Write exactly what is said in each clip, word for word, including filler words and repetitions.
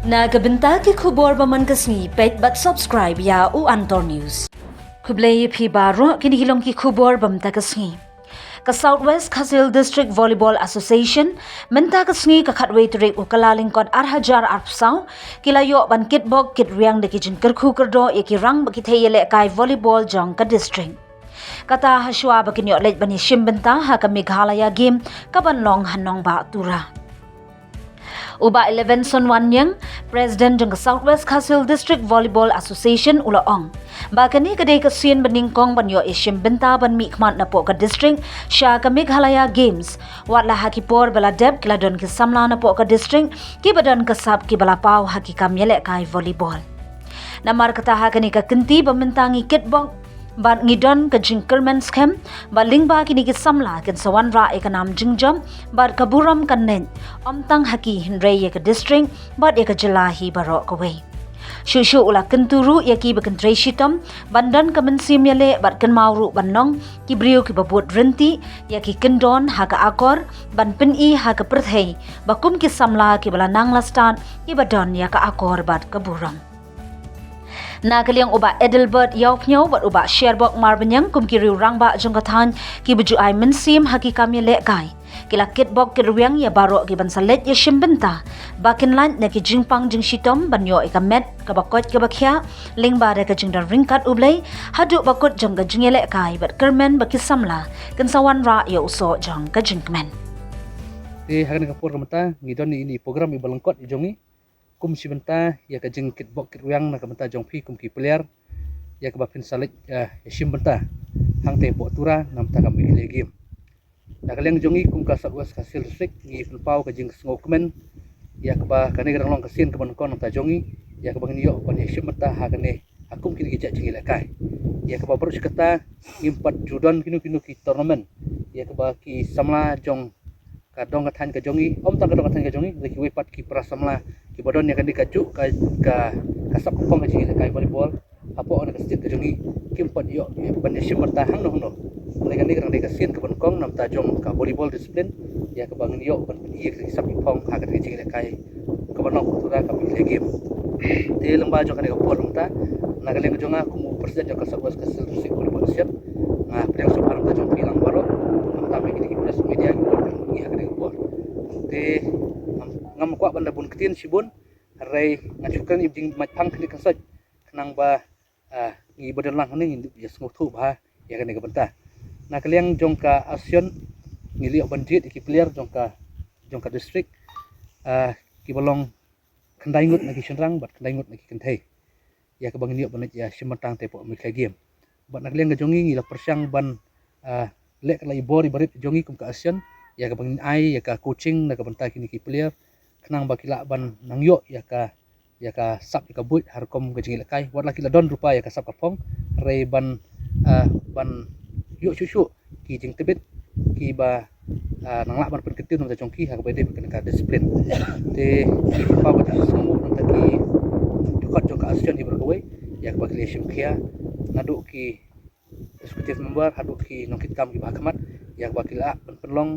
Na ka bynta ki khubor ba man ka sngi, peit bad subscribe ïa u Antor News. Khublei ïa phi baroh, kine ki long ki khubor ba mynta ka sngi. Ka South West Khasi Hills District Volleyball Association mynta ka sngi ka khatwei tarik u Kyllalyngkot ar hajar arphew saw ki la ïoh ban kitbok kitrwiang da ki jingkyrkhu kyrdoh ïa ki rang bad ki thei ïalehkai volleyball jong ka district. Kata ha shuwa ba kin ïoh leit ban ïashim bynta ha ka Meghalaya Game ka ban long ha Nongbah Tura. U Bah Elevenson Wanniang, President jong ka South West Khasi Hills District Volleyball Association, u la ong ba kane ka dei ka sien ba nyngkong ban ïoh ïashim bynta ban mihkhmat napoh ka district sha ka Meghalaya Games. Wat la ha ki por ba la dep ki la don ki samla napoh ka district ki ba don ka sap ki ba la paw ha ki kam ïalehkai volleyball. Namar kata ha kane ka kynti ba mynta ngi kitbok bad ngi don ka jingkyrmen skhem ba lyngba kine ki samla kin sa wanrah ïa ka nam jingjop bad ka burom kan neh, ym tang ha ki hynrei ïa ka district bad ïa ka jylla hi baroh kawei. Shuh shuh u la kyntu ruh ïa ki ba kin trei shitom ban don ka mynsiem ïaleh bad kynmaw ruh ban long ki briew ki ba bud ryntih ïa ki kyndon ha ka akor ban pyni ha ka pyrthei ba kum ki samla ki ba la nang la stad ki ba don ïa ka akor bad ka burom. Na ka liang u Bah Adelbert Ïawphniaw bad u Bah Sherbok Marbaniang kum ki riew rangbah jong ka thaiñ ki ba ju ai mynsiem ha ki kam ïalehkai, ki la kitbok kitrwiang ïa baroh ki ban sa leit ïashim bynta ba kin lait na ki jingpang jingshitom ban ïoh ïa ka met ka ba koit ka ba khiah lyngba da ka jingdon ryngkat U Blei haduh ba kut jong ka jingïalehkai bad kyrmen ba ki samla kin sa wanrah ïa u soh jong ka jingkmen. Te ha kane ka por ka mynta ngi don ïa ine i program i ba lyngkot i jong ngi kum shi bynta ïa ka jingkitbok kitrwiang na ka bynta jong phi kum ki player ïa ka ba phin sa leit, eh, ïashim bynta hangtei hapoh Tura na ka bynta ka Meghalaya Game. Na ka liang jong ngi kum ka South West Khasi Hills District ngi pynpaw ka jingsngewkmen ïa ka ba kane ka dang long ka sien ka ba nyngkong na ka bynta jong ngi ïa ka ba ngin ïoh ban ïashim bynta ha kane ha kum kine ki jait jingïalehkai. Ïa ka ba baroh shi katta ngim pat ju don kino kino ki tournament ïa ka ba ki samla jong ka dong ka thaiñ ka jong ngi, ym tang ka dong ka thaiñ ka jong ngi, hynrei kiwei pat ki para samla ki ba don ïa kane kajuh ka, ka, ka sap ka phong ka jingïalehkai volleyball hapoh kane ka state ka jong ngi kim pat ïoh, ïoh ban ïashim bynta hangno hangno. Hynrei kane ka dang dei ka sien ka ba nyngkong na ka bynta jong ka volleyball discipline ïa ka ba ngin ïoh ban pyni ïa ka sap ka phong ha kane ka jingïalehkai ka ba nyngkong hapoh Tura ka Meghalaya Game. Te lyngba jong kane ka por mynta na ka liang jong nga kum u president jong ka South West Khasi Hills District Volleyball Association nga pdiang sngewbha na ka bynta jong phi lang baroh, na ka bynta kine ki press media ki ba don ha kane ka por. Te ngam, ngam kwah ban da bun ktien shibun, hynrei ngan shu kren ïa ka jingmait phang khyndiat khynsoit khnang ba, ah, ngi ba don lang hangne ngin ïa sngewthuh bha ïa kane ka bynta. Na ka liang jong ka association ngi la ïoh ban jied ïa ki player jong ka, jong ka district, ah, ki ba long khyndai ngut na ki shynrang bad khyndai ngut na ki kynthei ïa ka ba ngin ïoh ban leit ïashim bynta hangtei hapoh Meghalaya Game. Bad na ka liang ka jong ngi ngi la pyrshang ban, ah, leh ka la i bor i barit jong ngi kum ka association ïa ka ba ngin ai ïa ka coaching na ka bynta kine ki player khnang ba ki lah ban nang ïoh ïa ka, ïa ka sap ïa ka buit ha rukom ka jingïalehkai. Wat la ki la don ruh pa ïa ka sap ka phong, hynrei ban, ah, ban ïoh shuh shuh ki jingtbit ki ba, ah, nang lah ban pynkyntiew na ka bynta jong ki ha kaba ïadei bad kane ka discipline. Te ki pynpaw ka jingsngewbha na ka bynta ki dkhot jong ka association hi baroh kawei ïa kaba ki la shim khia, naduh ki executive member haduh ki nongkitkam ki ba ha khmat, ïa kaba ki lah ban pynlong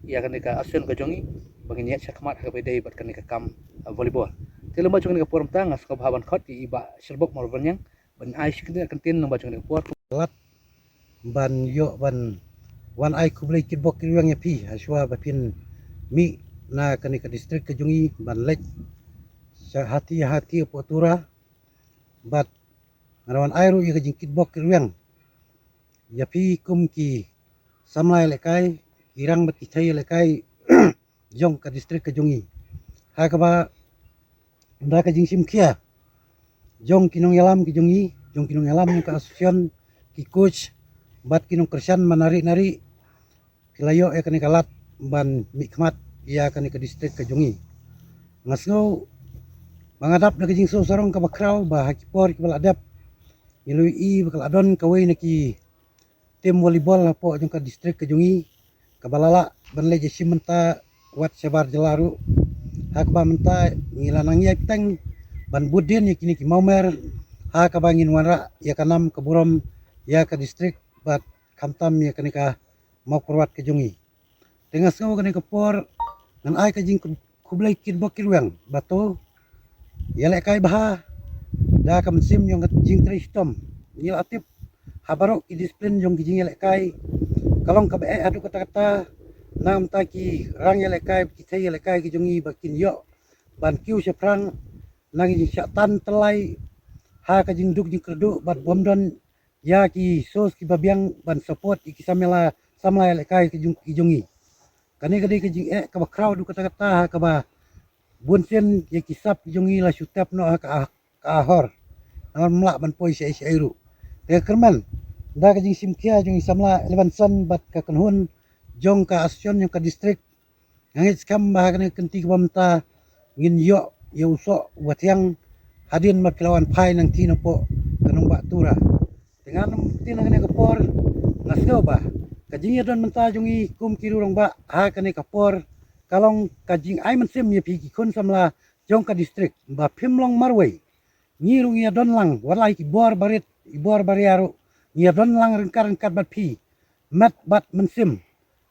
ïa kane ka association ka jong ngi ba ngin ïaid sha khmat ha kaba ïadei bad kane ka kam, ah, volleyball. Te lyngba jong kane ka por mynta nga sngewbha ban khot ïa i Bah Sherbok Marbaniang ban ai shi kyntien, kyntien lyngba jong kane ka por. Lad ban ïoh ban wan ai khublei kitbok kitrwiang ïa phi ha shuwa ba phin mih na kane ka district ka jong ngi ban leit sha hati hati hapoh Tura. Bad ngan wan ai ruh ïa ka jingkitbok kitrwiang ïa phi kum ki samla ïalehkai, ki rang bad ki thei ïalehkai jong ka district ka jong ngi. Ha kaba da ka jingshim khia jong ki nongïalam ki jong ngi, jong ki nongïalam ka association, ki coach bad ki nongkyrshan man nari nari ki la ïoh ïa kane ka lad ban mihkhmat ïa kane ka district ka jong ngi. Nga sngew ba nga dap da ka jingsngew sarong kaba khraw ba ha ki por kiba la dep ngi la ïohi ba ka la don kawei na ki team volleyball hapoh jong ka district ka jong ngi kaba la lah ban leit ïashim bynta wat shabar jylla ruh. Ha kaba mynta ngi la nang ïai bteng ban bud dien ïa kine ki mawmer ha kaba ngin wanrah ïa ka nam ka burom ïa ka district bad khamtam ïa kane ka mawkyrwat ka jong ngi. Te nga sngew kane ka por ngan ai ka jingkhublei kitbok kitrwiang ba to ïalehkai bha da ka mynsiem jong ka jingtrei shitom. Ngi la tip ha baroh ki discipline jong ki jingïalehkai ka long kaba eh haduh katta katta. Na ka bynta ki rang ïalehkai, ki thei ïalehkai ki jong ngi ba kin ïoh ban kiew shaphrang na ka jingshah tan tyllai ha ka jingduk jingkyrduh bad bym don ïa ki source kiba biang ban support ïa ki samla, samla ïalehkai ki jong, ki jong ngi. Kane ka dei ka jingeh kaba khraw haduh katta katta ha kaba bun sien ïa ki sap ki jong ngi la shu tep noh ha ka, ka ahor. Namar ym lah ban poi shaei shaei ruh. Te kyrmen da ka jingshim khia jong i samla Elevenson bad ka kynhun jong ka association jong ka district, nga ngeit skhem ba ha kane ka kynti kaba mynta ngin ïoh ïa u soh uba thiang hadien ba phi la wan phai nangtei napoh ka nongbah Tura. Te ngan ym ktien ha kane ka por, nga sngew ba ka jingïadon mynta jong ngi kum ki rangbah ha kane ka por ka long ka jingai mynsiem ïa phi ki khun samla jong ka district ba phim long marwei. Ngi ruh ngi ïadon lang, wat la ki bor barit, ki bor baria ruh, ngi ïadon lang ryngkat ryngkat bad phi, met bad mynsiem.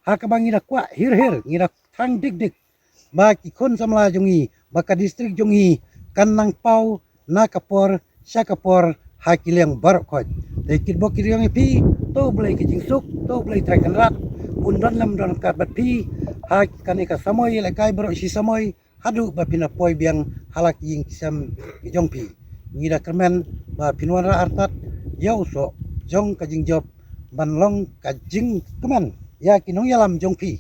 Ha kaba ngi da kwah hir hir, ngi da thang dik dik ba ki khun samla jong ngi, ba ka district jong ngi kan nang paw na ka por sha ka por ha ki liang baroh khoit. Te kitbok ki riang ïa phi, to U Blei ka jingsuk, to U Blei Trai Kynrad un don lem don ryngkat bad phi ha kane ka samoi ïalehkai baroh shi samoi, haduh ba phin da poi biang ha la ki ïing ki sem ki jong phi. Ngi da kyrmen ba phin wanrah artat ïa u soh jong ka jingjop ban long ka jingkmen ïa ki nongïalam jong phi,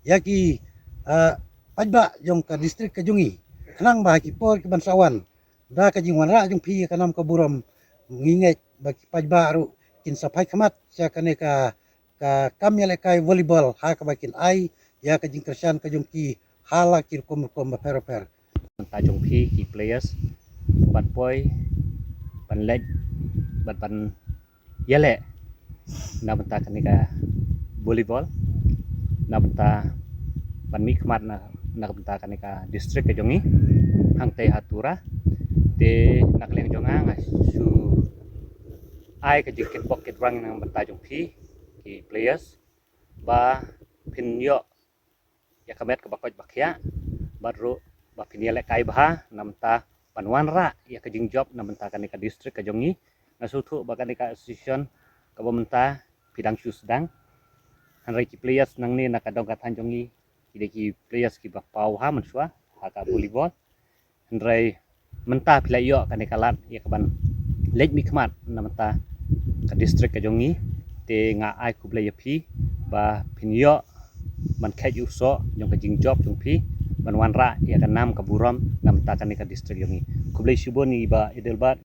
ïa ki, ah, paidbah jong ka district ka jong ngi. Khnang ba ha ki por kiban sa wan, da ka jingwanrah jong phi ïa ka nam ka burom, ngi ngeit ba ki paidbah ruh kin sa phai khmat sha kane ka, ka kam ïalehkai volleyball ha kaba kin ai ïa ka jingkyrshan ka jong ki ha la ki rukom rukom bapher bapher. Bynta jong phi ki players ban poi ban leit bad ban ïaleh na bynta kane ka volleyball, na bynta ban mihkhmat na, na bynta kane ka district ka jong ngi hangtei ha Tura. Te na ka liang jong nga, nga shu ai ka jingkitbok kitrwiang na bynta jong phi ki players ba phin ïoh ïa ka met kaba koit ba khiah, bad ruh ba phin ïalehkai bha na bynta ban wanrah ïa ka jingjop na bynta kane ka district ka jong ngi. Nga sngewthuh ba kane ka association kaba mynta phi dang shu sdang, hynrei ki players nangne na ka dong ka thaiñ jong ngi ki dei ki players kiba paw ha mynshuwa ha ka volleyball. Hynrei mynta phi la ïoh kane ka lad ïa kaban leit mihkhmat na bynta ka district ka jong ngi. Te nga ai khublei ïa phi ba phin ïoh ban kheit ïa u soh jong ka jingjop jong phi ban wanrah ïa ka nam ka burom na bynta kane ka district jong ngi. Khublei shibun ïa i Bah Adelbert.